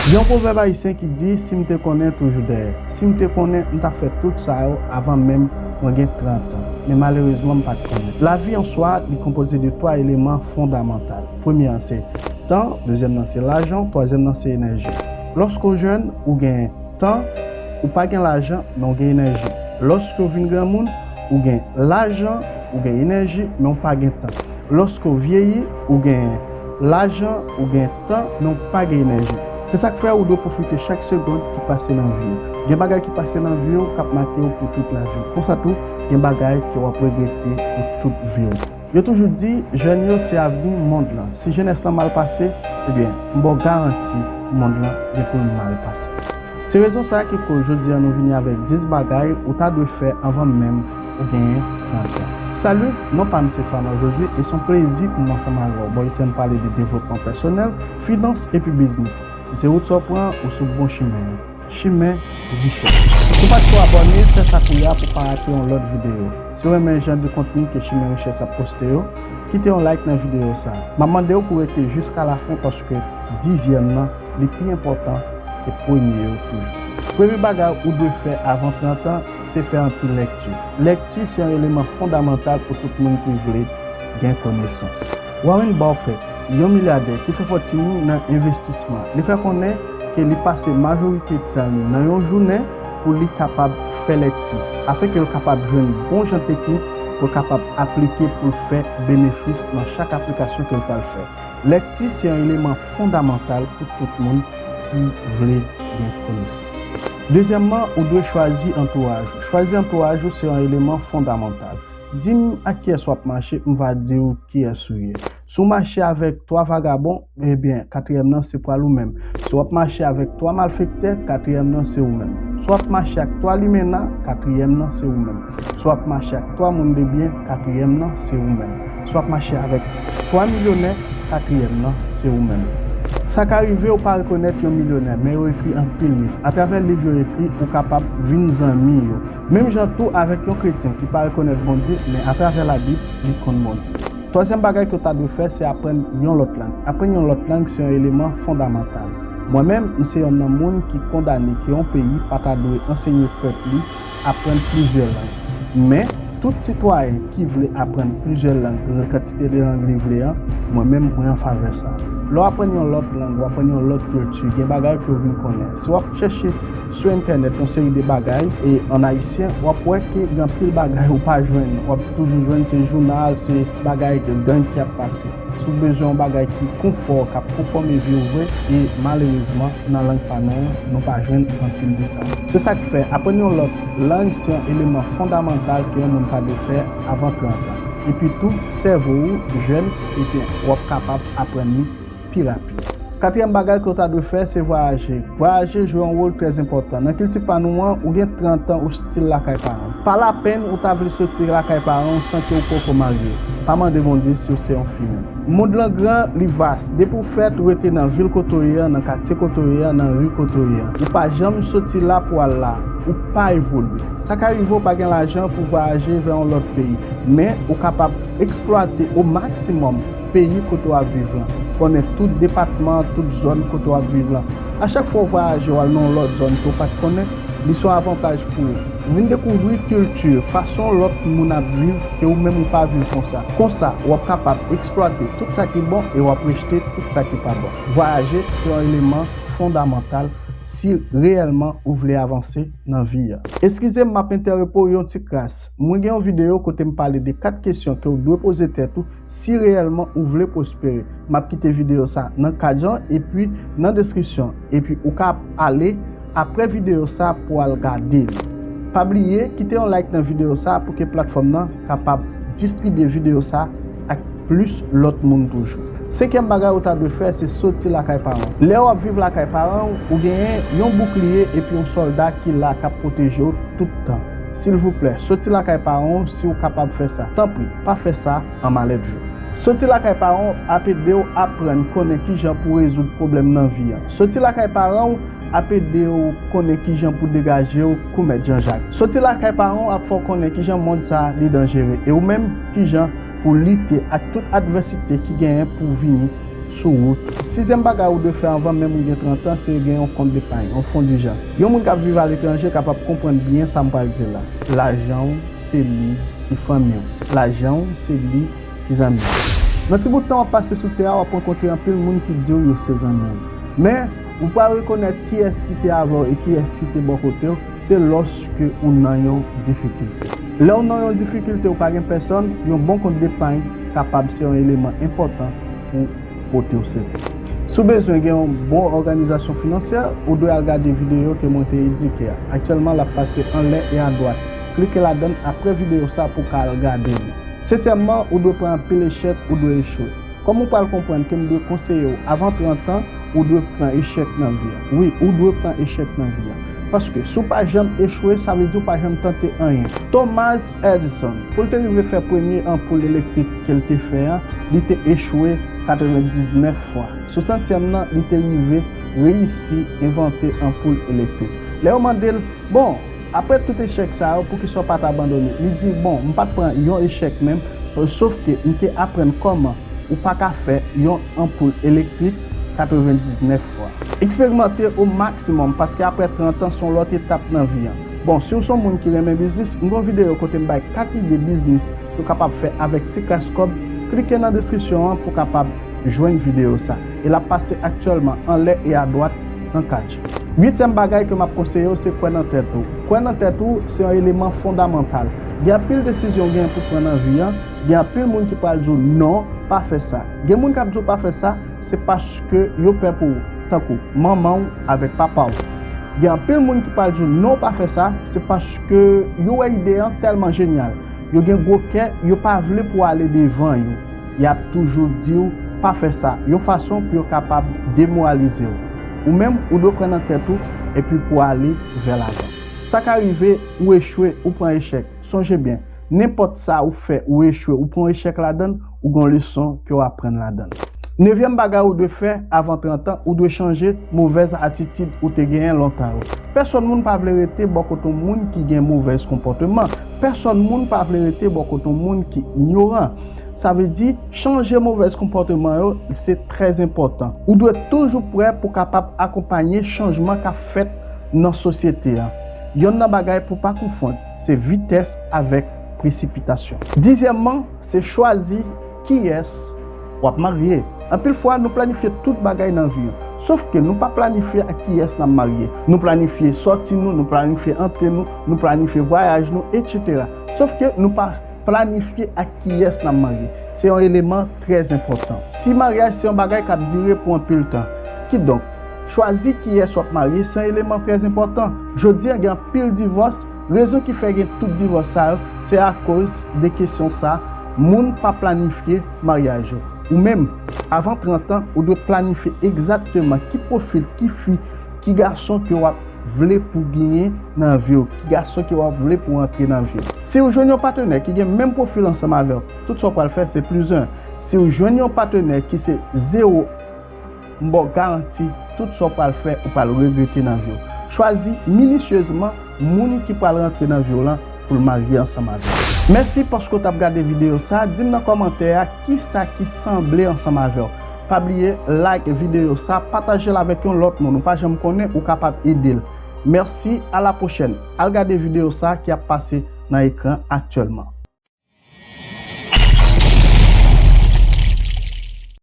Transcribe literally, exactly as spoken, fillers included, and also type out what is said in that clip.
Gen yon pwovèb ayisyen ki di, "Si m te konnen, toujou dèyè." Si m te konnen, m t ap fè tout sa yo avan menm mwen gen trant an. Men malerezman, m pa t konnen. Lavi an swa, li konpoze de twa eleman fondamantal. Premye an se tan, dezyèm nan se lajan, twazyèm nan se enèji. Lòske w jèn, ou gen tan, ou pa gen lajan, men w gen enèji. Lòske w vin granmoun, ou gen lajan, ou gen enèji, men w pa gen tan. Lòske w vyeyi, ou gen lajan, ou gen tan, men w pa gen enèji. Se sa k fè ou dwe pwofite chak segonn ki pase nan vi w. Gen bagay ki pase nan vi w k ap make w pou tout lavi w. Konsa tou, gen bagay ke w ap regrete pou tout vi w. Yo toujou di, jèn yo se avni mond lan. Si jenès lan mal pase, ebyen, m ba w garanti, mond lan gen pou l mal pase. Se rezon sa a ki koz jodi a nou vini avèk dis bagay ou ta dwe fè avan menm ou genyen trant an. Salut, non pa m se Fernand Josué e se yon plezi pou m ansanm avè w. Bò isi a n pale de devlopman pèsonèl, finans epi biznis. Si se wout sa w pran, ou sou bon chimen an. Chimen richès. Si w pa t ko abòne, fè sa kounye a pou w pa rate yon lòt videyo. Si w renmen jan de kontni ke Chimen Richès ap poste yo, kite yon like nan videyo sa a. M ap mande w pou w rete jiska lafen paske dizyèm nan li pi enpòtan ke premye yo toujou. Premye bagay ou dwe fè avan trant an, se fè anpil lèkti. Lèkti se yon eleman fondamantal pou tout moun ki vle gen konesans. Warren Buffett, yon milyadè ki fè fòtin li nan envestisman, li fè konnen ke li pase majorite tan li nan yon jounen pou li kapab fè lèkti, afenke l kapab jwenn bon jan teknik pou l kapab aplike pou l fè benefis nan chak aplikasyon ke l pral fè. Lèkti se yon eleman fondamantal pou tout moun ki vle gen konesans. Dezyèmman, ou dwe chwazi antouraj ou. Chwazi antouraj ou se yon eleman fondamantal. Di m ak kiyès w ap mache, m va di w kiyès ou ye. Si w mache avèk twa vagabon, ebyen, katriyèm nan se pral ou menm. Si w ap mache avèk twa malfektè, katriyèm nan se ou menm. Si w ap mache ak twa limena, katriyèm nan se ou menm. Si w ap mache ak twa moun de byen, katriyèm nan se ou menm. Si w ap mache avèk twa milyonè, katriyèm nan se ou menm. Sa ka rive ou pa rekonèt yon milyonè, men yo ekri anpil liv. Atravè liv yo ekri, ou kapab vin zanmi yo. Menm jan tou avèk yon kretyen ki pa rekonèt Bondye, men atravè Labib, li konn Bondye. Twazyèm bagay ke w ta dwe fè, se aprann yon lòt lang. Aprann yon lòt lang se yon eleman fondamantal. Mwen menm, m se yonn nan moun ki kondane ke yon peyi pa ta dwe ansenye pèp li aprann plizyè lang. Men, tout sitwayen ki vle aprann plizyè lang, nan kantite de lang li vle an, mwen menm, mwen an favè sa. Lè w aprann yon lòt lang, w aprann yon lòt kilti, gen bagay ke w vin konnen. Si w ap chèche sou entènèt yon seri de bagay, e an ayisyen, w ap wè ke gen anpil bagay ou pa jwenn. W ap toujou jwenn se jounal, se bagay de gang ki ap pase. Si w bezwen yon bagay ki konfò, k ap konfòme vi w vre, e malerezman, nan lang pa nou an, nou pa jwenn anpil de sa. Se sa k fè, aprann yon lòt lang se yon eleman fondamantal ke yon moun ta dwe fè avan trant an. Epi tou, sèvo w jèn, epi w ap kapab aprann li pi rapid. Katriyèm bagay ke w ta dwe fè, se vwayaje. Vwayaje jwe yon wòl trè enpòtan. Nan kilti pa nou an, ou gen trant an, ou still lakay paran w. Pa lapenn ou ta vle soti lakay paran w san ke w poko marye. Pa mande Bondye si w se yon fi menm. Mond lan gran, li vas. Depi w fèt, ou rete nan vil kote w ye an, nan katye kote w ye an, nan ri kote w ye an. Ou pa janm soti la pou w al la. Ou pa evolye. Sa ka rive w pa gen lajan pou vwayaje vè yon lòt peyi, men ou kapab eksplwate o maksimòm peyi kote w ap viv lan. Konnen tout depatman, tout zòn kote w ap viv lan. A chak fwa w vwayaje, w al nan yon lòt zòn ke w pa t konnen, li se yon avantaj pou ou. Ou vin dekouvri kilti, fason lòt moun ap viv, ke ou menm ou pa viv konsa. Konsa, w ap kapab eksplwate tout sa ki bon e w ap rejte tout sa ki pa bon. Vwayaje se yon eleman fondamantal si reyèlman ou vle avanse nan vi a. Eskize m, m ap entèwonp ou yon ti kras. Mwen gen yon videyo kote m pale de kat kesyon ke w dwe poze tèt ou si reyèlman ou vle pwospere. M ap kite videyo sa nan kad an epi nan deskripsyon. Epi ou ka ale apre videyo sa pou al gade li. Pa bliye, kite yon like nan videyo sa pou ke platfòm nan kapab distribye videyo sa ak plis lòt moun toujou. Senkyèm bagay ou ta dwe fè, se soti lakay paran w. Lè w ap viv lakay paran w, ou genyen yon boukliye epi yon sòlda ki la k ap pwoteje w tout tan. Silvouplè, soti lakay paran w si w kapab fè sa. Tanpri, pa fè sa an malèt vi w. Soti lakay paran w ap ede w aprann konnen kijan pou w rezoud pwoblèm nan vi an. Soti lakay paran w ap ede w konnen kijan pou degaje w kou mèt Janjak. Soti lakay paran w ap fè w konnen kijan mond sa a li danjere e ou menm kijan pou lite ak tout advèsite ki genyen pou vini sou wout. Sizyèm bagay ou dwe fè anvan menm ou gen trant an, se gen yon kont depay, yon fon dijans. Yon moun k ap viv aletranje kapab konprann byen sa m pral di la. Lajan w, se li ki fanmi w. Lajan w, se li ki zanmi w. Nan ti bout tan w ap pase sou tè a, w ap rankontre anpil moun ki di w yo se zanmi w. Men, ou pral rekonèt kiyès ki te avè w e kiyès ki te bò kote w, se lòske ou nan yon difikilte. Lè w nan yon difikilte ou pa gen pèsòn, yon bon kont depay kapab se yon eleman enpòtan pou pote w sekou. Si w bezwen gen yon bon òganizasyon finansyè, ou dwe al gade videyo ke mwen te edike a. Aktyèlman, l ap pase anlè e adwat. Klike ladan l apre videyo sa pou w ka al gade li. Setyèmman, ou dwe pran anpil echèk, ou dwe echwe. Kòm ou pral konprann ke m dwe konseye w, avan trant an, ou dwe pran echèk nan vi a. Wi, ou dwe pran echèk nan vi a. Paske si w pa janm echwe, sa vle di w pa janm tante anyen. Thomas Edison, pou l te rive fè premye anpoul elektrik ke l te fè an, li te echwe katrevendiznèf fwa. Sou santyèm nan, li te rive reyisi envante anpoul elektrik. Lè yo mande l, bon, apre tout echèk sa yo, poukisa w pa t abandone? Li di, bon, m pa t pran yon echèk menm, sof ke m te aprann kòman ou pa ka fè yon anpoul elektrik katrevendiznèf fwa. Eksperimante o maksimòm, paske apre trant an, se yon lòt etap nan vi an. Bon, si w se yon moun ki renmen biznis, m gen yon videyo kote m bay kat ide biznis ou kapab fè avèk ti kras kòb. Klike nan deskripsyon an pou w kapab jwenn videyo sa. E l ap pase aktyèlman anlè e adwat nan katch. Uityèm bagay ke m ap konseye w, se kwè nan tèt ou. Kwè nan tèt ou, se yon eleman fondamantal. Gen anpil desizyon w gen pou pran nan vi an, gen anpil moun ki pral di w non, pa fè sa. Gen moun k ap di w pa fè sa, se paske yo pè pou ou, tankou manman w avèk papa w. Gen anpil moun ki pral di w non, pa fè sa, se paske yo wè ide an tèlman jenyal. Yo gen gwo kè, yo pa vle pou w ale devan yo. Y ap toujou di w pa fè sa, yon fason pou yo kapab demoralize w. Ou menm, ou dwe kwè nan tèt ou epi pou w ale vè lavan. Sa ka rive, ou echwe, ou pran echèk. Sonje byen, nenpòt sa ou fè, ou echwe, ou pran echèk ladan l, ou gen yon leson ke w aprann ladan l. Nevyèm bagay ou dwe fè avan trant an, ou dwe chanje movèz atitid ou te genyen lontan yo. Pèsòn moun pa vle rete bò kote yon moun ki gen movèz konpòteman. Pèsòn moun pa vle rete bò kote yon moun ki inyoran. Sa vle di, chanje movèz konpòteman yo, se trè enpòtan. Ou dwe toujou prè pou kapab akonpanye chanjman k ap fèt nan sosyete a. Yonn nan bagay pou pa konfonn, se vitès avèk presipitasyon. Dizyèmman, se chwazi kiyès w ap marye. Anpil fwa, nou planifye tout bagay nan vi an. Sof ke nou pa planifye ak kiyès n ap marye. Nou planifye sòti nou, nou planifye antre nou, nou planifye vwayaj nou, etsetera. Sof ke nou pa planifye ak kiyès n ap marye. Se yon eleman trè enpòtan. Si maryaj se yon bagay k ap dire pou anpil tan, kidonk, chwazi kiyès w ap marye se yon eleman trè enpòtan. Jodi a, gen anpil divòs. Rezon ki fè gen tout divòs sa yo, se akoz de kesyon sa, moun pa planifye maryaj yo. Ou menm, avan trant an, ou dwe planifye egzakteman ki pwofil, ki fi, ki gason ke w ap vle pou genyen nan vi w, ki gason ke w ap vle pou rantre nan vi w. Si w jwenn yon patnè ki gen menm pwofil ansanm avè w, tout sa w pral fè se plis en. Si w jwenn yon patnè ki se zewo, m ba w garanti, tout sa w pral fè, ou pral regrete nan vi w. Chwazi minisyezman moun ki pral rantre nan vi w lan pou l marye ansanm avè w. Mèsi paske w t ap gade videyo sa. Di m nan kòmantè a kisa ki sanble ansanm avè w. Pa bliye like videyo sa, pataje l avèk yon lòt moun ou pa janm konnen, ou kapab ede l. Mèsi, a la pwochèn. Al gade videyo sa ki ap pase nan ekran aktyèlman.